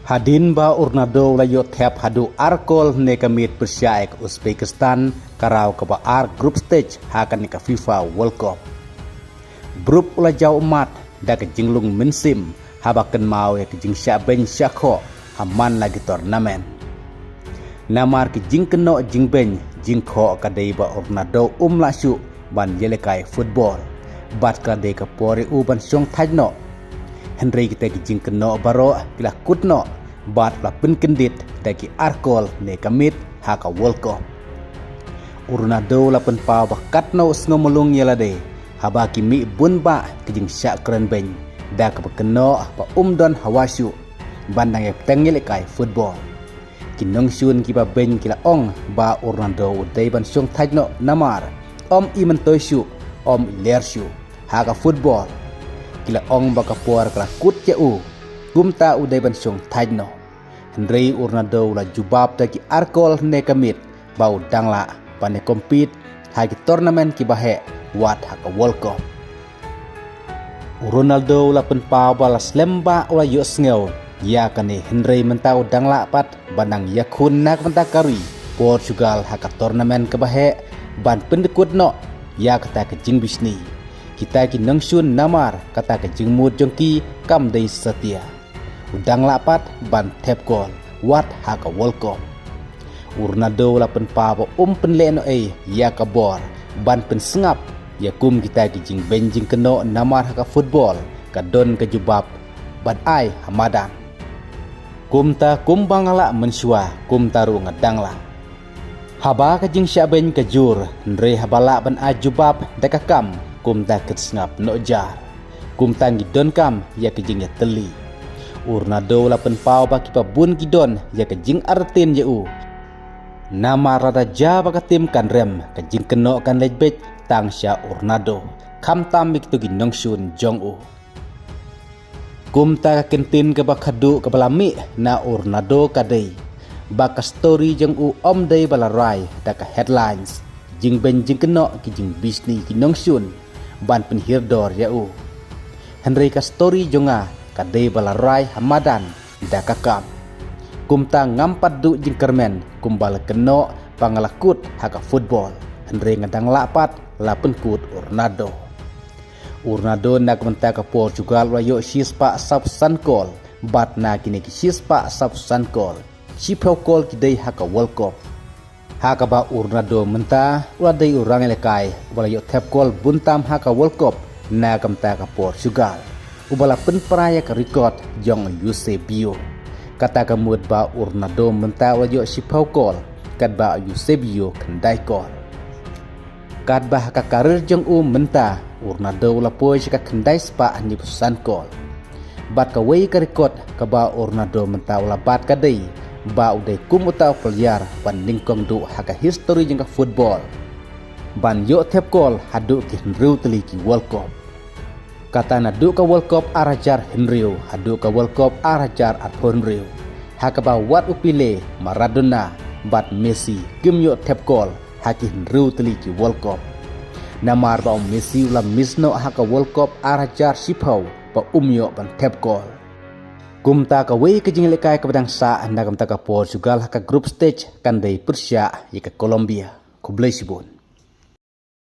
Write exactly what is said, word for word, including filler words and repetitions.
Hadien ba u Ronaldo u la ïoh thep haduh ar kol ne ka miet pyrshah ïa ka Uzbekistan, ka raw kaba ar group stage ha kane ka FIFA World Cup. Bru u la jaw ummat da ka jinglung mynsiem haba kynmaw ïa ka jingshah beiñ shah khoh ha man la ki tournament. Namar ki jingkynnoh jingbeiñ jingkhoh ka dei ba u Ronaldo um lah shuh ban ïalehkai football, bad ka dei ka por ïa u ban shong thait noh. Hynrei kita ki jingkynnoh baroh ki la kut noh bad la pynkyndit da ki ar kol ne ka miet ha ka World Cup. U Ronaldo u la pynpaw ba katno u sngewmlung ïa lade haba ki mih bun bah ki jingshah kren beiñ da kaba kynnoh ba um don hawa shuh ban dang ïa bteng ïalehkai football. Ki nongshun kiba beiñ ki la ong ba u Ronaldo u dei ban shong thait noh namar ym i myntoi shuh, ym i ler shuh ha ka football. Ki la ong ba ka por ka la kut ïa u, kumta u dei ban shong thait noh. Hynrei u Ronaldo u la jubab da ki ar kol ne ka miet ba u dang lah ban ïa compete ha ki tournament kiba heh wat ha ka World Cup. U Ronaldo u la pynpaw ba la slem bah u la ïohsngew ïa kane, hynrei mynta u dang lah pat ban nang ïakhun na ka bynta ka ri Portugal ha ka tournament kaba heh ban pyndkut noh ïa kata ka jingbishni. Kita ki nongshun namar kata ka jingmut jong ki kam dei satia. U dang lah pat ban thep kol wat ha ka World Cup. U Ronaldo u la pynpaw ba um pynleh noh ei ïa ka bor ban pynsngap ïa kum kita ki jingbeiñ jingkynnoh namar ha ka football ka don ka jubab ban ai ha madan. Kumta kumba nga lah mynshuwa kumta ruh nga dang lah. Haba ka jingshah beiñ ka jur, hynrei haba lah ban ai jubab da ka kam, kumta kit sngap noh jar. Kumta ngi donkam ïa ka jingïatylli. U Ronaldo u la pynpaw ba kiba bun ki don ïa ka jingartatien ïa u. Namar lada jia ba ka tim kan rem, ka jingkynnoh kan leit beit tang sha u Ronaldo, khamtam ïa kito ki nongshun jong u. Kumta ka kyntien kaba khadduh kaba la mih na u Ronaldo ka dei ba ka story jong u ym dei ba la rai da ka headlines, jingbeiñ jingkynnoh ki jingbishni ki nongshun ban pynhiar dor ïa u. Hynrei ka story jong nga ka dei ba la rai ha madan da ka kam. Kumta ngam pat duh jingkyrmen kumba la kynnoh ba nga la kut ha ka football, hynrei nga dang lah pat la pynkut u Ronaldo. U Ronaldo na ka bynta ka Portugal u la ïoh shispah sawphew san kol, bad na kine ki shispah sawphew san kol, shiphew kol ki dei ha ka World Cup. Ha kaba u Ronaldo mynta u la dei u rangïalehkai uba la ïoh thep kol bun tam ha ka World Cup na ka bynta ka Portugal, uba la pynpra ïa ka record jong u Eusebio. Kata ka mut ba u Ronaldo mynta u la ïoh shiphew kol, katba u Eusebio khyndai kol. Katba ha ka karir jong u mynta, u Ronaldo u la poi sha ka khyndai spah hynñiewphew san kol. Bad kawei ka record kaba u Ronaldo mynta u la bat ka dei ba u dei kum uta u player uba nyngkong duh ha ka history jong ka football ban ïoh thep kol haduh ki hynriew tylli ki World Cup. Kata naduh ka World Cup ar hajar hynriew haduh ka World Cup ar hajar arphew hynriew, ha kaba wat u Pele, Maradona bad Messi kim ïoh thep kol ha ki hynriew tylli ki World Cup. Namar ba u Messi u la miss noh ha ka World Cup ar hajar shiphew ba um ïoh ban thep kol. Kumta kawei ka jingïalehkai kaba dang sah na ka bynta ka Portugal ha ka group stage kan dei pyrshah ïa ka Colombia. Khublei shibun.